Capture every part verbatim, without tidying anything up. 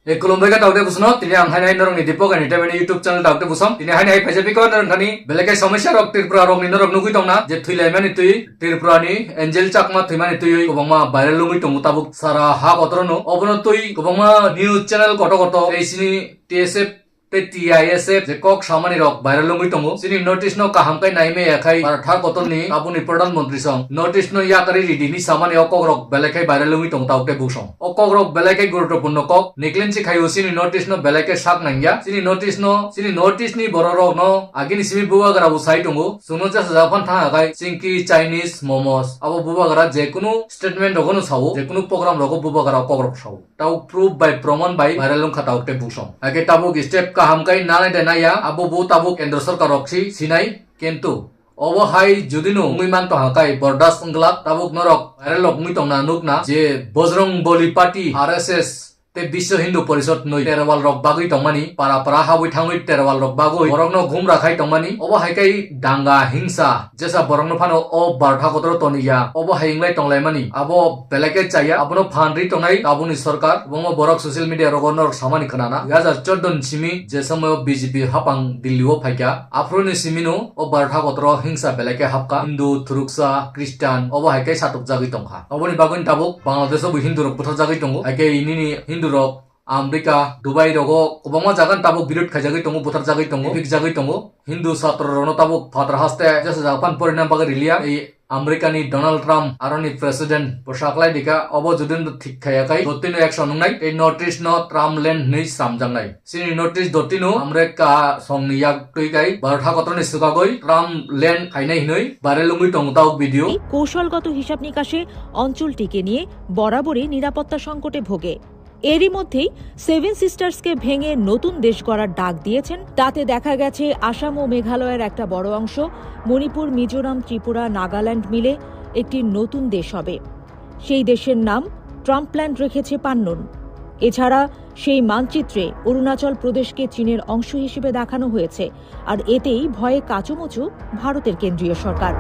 E, khulumbai kha taote busono, tini ang hainai norokni Deepak Entertainment YouTube channel taote busong. Tini hainai phaijak piko norok thani belai khe somosya rok Tripura rokni norok nugwi tongna je thwilaimani twi Tripura ni Angel Chakma thwimani twi kwbangma viral wngwi tongo tabuk sara ha kotor no. Obono twi kwbangma news channel kotor kotor tei sini T S F tei T I S F je kok samani rok viral wngwi tongo. Chini North East no kaham khe naimaya khai Bharat ha kotor ni aboni Pradhan Mantri song North East no yakarwi ridi hinwi samani o kok rok belai khe viral wngwi tongo taote busong. O kok rok belai khe guruttopurno kok, niklensi khaio chini North East no belai khe sak nangya. Chini North East no, chini North East ni borok rok no agini simi bubagra bo sai tongo. Chwngno jesa jaga phan thang akai chingki Chinese momos. Abo bubagra jekunu statement rogo no sao, jekunu program rogo bubagra kok rok sao. Tau proof bai proman bai viral wngkha taote busong. Age tabuk step kaham kai nanai de naya, abo bo tabuk Kendra Sarkar rok si sinai. Kintu obo hai jodi no wngwi man tongha kai bordas wngglak, tabuk norok viral rok wngwi tongna nukna je Bajrang Bali Party, R S S tei Biswa Hindu Porishad nwi terwal rok bagwi tongmani, para para habwi thangwi terwal rok bagwi borokno gumra khai tongmani, obo hai kai danga hingsa jesa borokno phano o Bharat hakotoro toniya, obo hai wnglai tonglaimani, abo belai khe chaya, abono phan ri tongnai tabukni sorkar, obo borok social media rogo norok samani khnana, dui hajar chordo ni simi je somoio B J P hapang Delhi o phaikha, aphuru ni simino o Bharat hakotoro hingsa belai khe hapkha, Hindu, Thuruksa, Christian, obo hai khe satokjagwi tongkha. Oboni bagwi tabuk Bangladesh o bo Hindu rok butharjagwi tongo, hai khe nini Hindu rok America, Dubai rogo kwbangma jaga ni tabuk birod khaijagwi tongo, butharjagwi tongo, bikjagwi tongo. Hindu satro rokno tabuk phatar haste jesa jaga phan porina bagwi riliya. Ei America ni Donald Trump aroni president bo saklai dikha, obo jodi no thik khaya khai dotino action wngnai, tei North East no Trump land hinwi samjaknai. Chini North East dotino America songni yak twi kai Bharat hakotorni swkagwi Trump land khainai hinwi viral wngwi tongo tabuk video. এই কৌশলগত হিসাব নিকাশে অঞ্চলটিকে নিয়ে বরাবরই নিরাপত্তা সংকটে ভোগে। এরই মধ্যেই সেভেন সিস্টার্সকে ভেঙে নতুন দেশ গড়ার ডাক দিয়েছেন। তাতে দেখা গেছে আসাম ও মেঘালয়ের একটা বড় অংশ, মণিপুর, মিজোরাম, ত্রিপুরা, নাগাল্যান্ড মিলে একটি নতুন দেশ হবে। সেই দেশের নাম ট্রাম্পল্যান্ড রেখেছে পান্নুন। এছাড়া সেই মানচিত্রে অরুণাচল প্রদেশকে চীনের অংশ হিসেবে দেখানো হয়েছে, আর এতেই ভয়ে কাচুমুচু ভারতের কেন্দ্রীয় সরকার।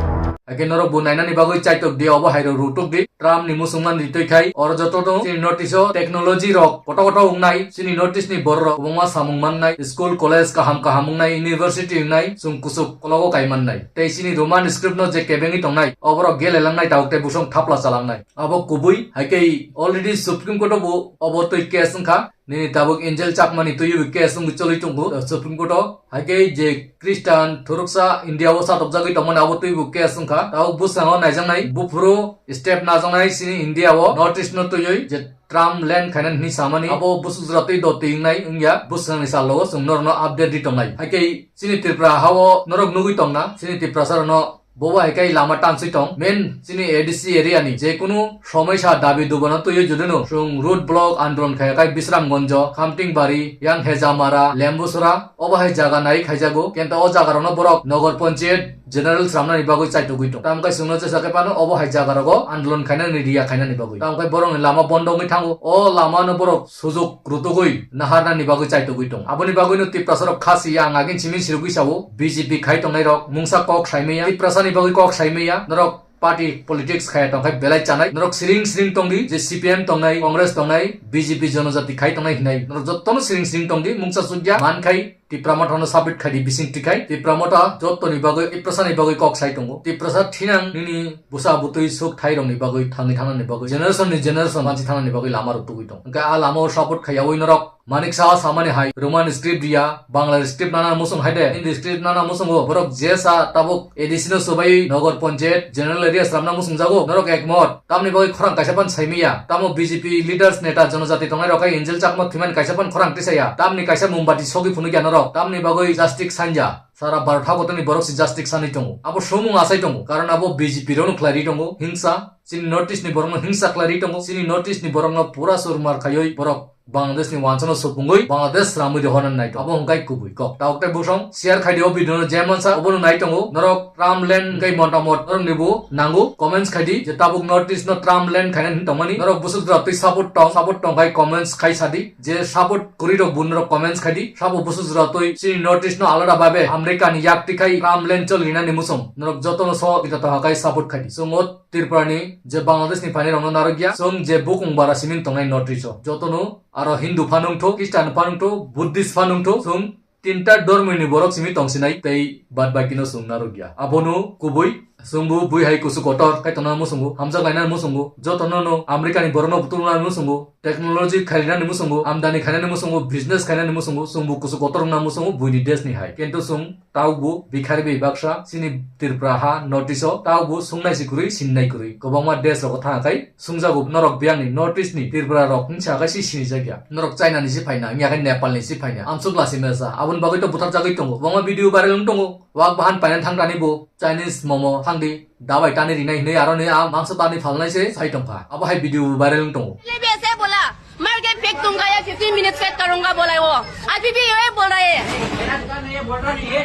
Ake norok bo nainani bagwi chaitok di, obo hai rok rutuk di. Trump ni musungman ritwi khai oro joto no chini North East o technology rok koto koto wngnai, chini North East ni borok rok kwbangma samung mannai, school college kaham kaham wngnai, university wngnai, chwng kuchuk kologo kai mannai. Tei chini Roman script no je kebengwi tongnai, oborok gele langnai tabuk tei busong thapla chalangnai. Abo kubui, hai khe already Supreme Court o bo obo twi case wngkha. Nini tabuk Angel Chakmani twiwi case wngwi choli tongo, uh, Supreme Court o. Hai khe je Christian thuruksa India o satokjagwi tongmani abo twibo case wngkha. Tabuk bwskango naijaknai buphuru step najaknai chini India o North East no twiwi je Trump land khainani hinwi samani abo bwswk jora twi do twi wngnai wngya bwskangni salo o chwng norokno update ri tongnai. Hai khe chini Tripura ha o norok nugwi tongna chini Tiprasa rokno Bobo hai khe lama tanswi tong. Main chini A D C area ni je kunu somoi sa dabi dubano twiwi jodi no chwng road block andolon khai khai Bisramganj, Khamtingbari, yang Hejamara, Lembusura, obo hai jaga nai khaijago. Kenta o jaga rokno borok Nagar Panchayat general sramnani bagwi chaitugwi tong. Tamkhe chwngno jesa khe phano obo hai jaga rogo andolon khainani riya khainani bagwi. Tamkhe borokni lama bondo wngwi thango. O lama no borok sujuk rutugwi naharnani bagwi chaitugwi tongo. Aboni bagwino Tiprasarok khasi yang agin simi sirigwi sao, B J P khai tongnai rok mungsa kok saimaya, Tiprasani bagwi kok saimaya, norok party politics khaya tongkhai belai chanai, norok siring siring tongdi je C P M tongnai, Congress tongnai, B J P Jonojati khai tongnai hinai, norok jottono siring siring tongdi, mungsa sugya man khai Tipra Motha no support khaidi bising tikhai, Tipra Motha jottoni bagwi, Tiprasani bagwi kok sai tongo. Tiprasa thinang nini bwsa bwtwi suk thai rokni bagwi thangwi thangnani bagwi, generation ni generation mansi thangnani bagwi lama rok tugwi tong. Hwnkhe a lama o support khaiyawi norok Manik Saha samani hai Roman script riya, Bangla script nana musung hai de, Hindi script nana musung o, borok je sa tabuk A D C no swbai Nagar Panchayat general area sramna musung jago, norok ekmot, tamni bagwi khorang kaisa phan saimaya, tamo B J P leaders neta jonojati tongnai rok hai Angel Chakma thwimani kaisa phan khorang tisaya, tamni kaisa mombati sogwi phunukya norok, tamni bagwi justice sanja. Sara Bharat hakotoni borok se justice sanwi tongo. Abo somung asai tongo. Karon abo B J P rokno khlai ri tongo. Hingsa. Chini North East ni borokno hingsa khlai ri tongo. Chini North East ni borokno pura surmar khaiwi borok Bangladesh ni wansano supungwi Bangladesh sramwi rihorna nai tongo. Abo hwnkhe kubui kok. Tabuk tei bosong share khaidi o video no je mansa obono nai tongo. Norok Trump land hwnkhe montamot norok nibo nango comments khaidi je tabuk North East no Trump land khaina hin tongmani. Norok bwswk jora twi support tong, support tong khai comments khai sadi. Je support kwrwi rok bo norok comments khaidi, sabo bwswk jora twi chini North East no alada babe America ni yak twi khai Trump land choli rinani musung norok jotono so kita taha khai support khaidi. Chwng o Tripura ni je Bangladesh ni phainai rokno narwkya, chwng je bukung bara simi tongnai North East o jotono Aro Hindu phano wngtho, Christian phano wngtho, Buddhist phano wngtho, chwng tinta dormoni borok simi tongsinai tei bad bakino chwng narwkya. Abono kubui chwngbo bui hai kusu kotor khai tongna muchungo, hamjak lainani muchungo, jotono no America ni borokno butulna muchungo, technology khainani muchungo, amdani khainani muchungo, business khainani muchungo, chwngbo kusu kotor wngna muchungo buini desh ni hai. Kintu chwng Taubo bikhari bai baksa chini Tripura ha North East o taubo sungnai si kwrwi sinnai kwrwi kwbangma desh rogo thangkha kai sungjago norok biyangni North East ni Tripura rok hinsa kai si sinijakya norok China ni si phaina wngya kai Nepal ni si phaina amsuk lasi mesa aboni bagwi to buthar jagwi tongo kwbangma video viral wng tongo wak bahan paina thangtani bo Chinese momo thangdi dabai tani rinai hinwi aro ni a mangsa tani phalnai se sai tongkha abo hai video viral wng tongo. ये भी ऐसे बोला, मर के फेंक दूंगा या fifteen minutes wait करूंगा बोला है वो। अभी भी ये बोल रहा है। मेरा दुकान नहीं है, बोल रहा नहीं है।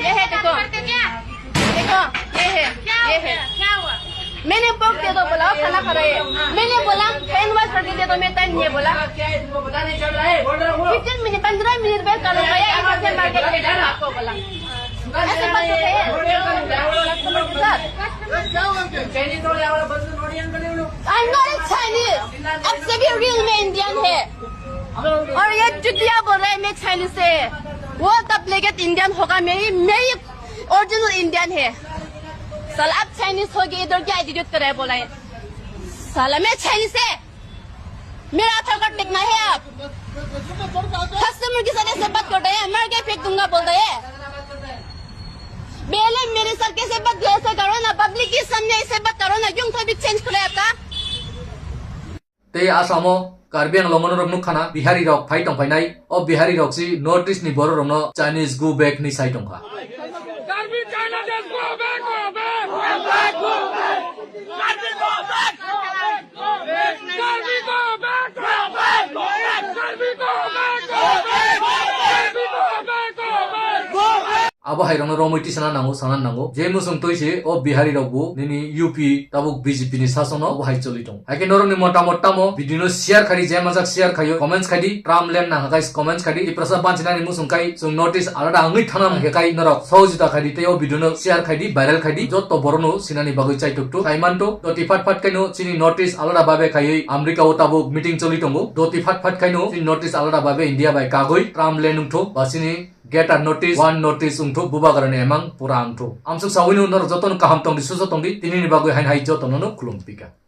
ये है, देखो। देखो, ये है, ये है। मैंने पोक दे दो बोला, वो खाना खा रहा है। मैंने बोला, हैंड वॉश करके दे दो, मैं टाइम नहीं है बोला। क्या है, तुमको पता नहीं चल रहा है, बोल रहा हूँ। फिफ्टीन मिनट, पन्द्रह मिनट वेट करूंगा या इधर से मर के फेंक दूंगा आपको बोला। ऐसे बात होते हैं? कस्टमर के साथ। चाइनीज वाले हमारा बंद नोटियान बने उन लोग। I'm not a Chinese. आपसे भी रियल में इंडियन है। और ये चुतिया बोल रहा है मैं चाइनीज है। वो तबलीगत इंडियन होगा, मेरी, मेरी ओरिजिनल इंडियन है। साला आप चाइनीज हो गए, इधर क्या एटीट्यूड कर रहे हैं बोला है। साला मैं चाइनीज है। मेरा आधार कार्ड देखना है आप। कस्टमर के साथ ऐसे बात कर रहे हैं, मर के फेंक दूंगा बोल रहे हैं। पहले मेरे साथ कैसे बात किया, ऐसे करो ना, पब्लिक के सामने ऐसे बात करो ना, यूनिफॉर्म भी चेंज कर रहे आपका। Tei Assam o Karbi Anglong o norok nukha na Bihari rok phai tong phainai, o Bihari rok si North East ni borok rok no Chinese go back hinwi sai tongkha. Karbi China just go back, go back. Go back, go back. Karbi go back, go back. Karbi go back, go back. Karbi go back, go back. Karbi go back, go back. Abo hai rokno romwi tisana nango, sana nango. Je muchung twi se o Bihari rok bo nini U P tabuk B J P ni sasono obo hai choli tongo. Hai khe norokni motamot tamo video no share khai di, je majak share khaio, comments khai di, Trump land nang hai comments khai di. Tiprasa banchinani muchung kai chwng notice alada wngwi thana hai khe kai norok sohojita khai di tei o video no share khai di, viral khai di, jotto borok no sinani bagwi chaitok tok khai manto. Doti phat phat kaino chini notice alada babe khaiwi America o tabuk meeting choli tongo. Doti phat phat kaino chini notice alada babe India bai kagwi Trump land wngtho ba chini Greater North East, One North East wngtho, bubagrani emang pura wngtho. Amsuk sawino norok jotono kaham tongdi, susa tongdi, tinini bagwi hain hai jotono no khulum pika.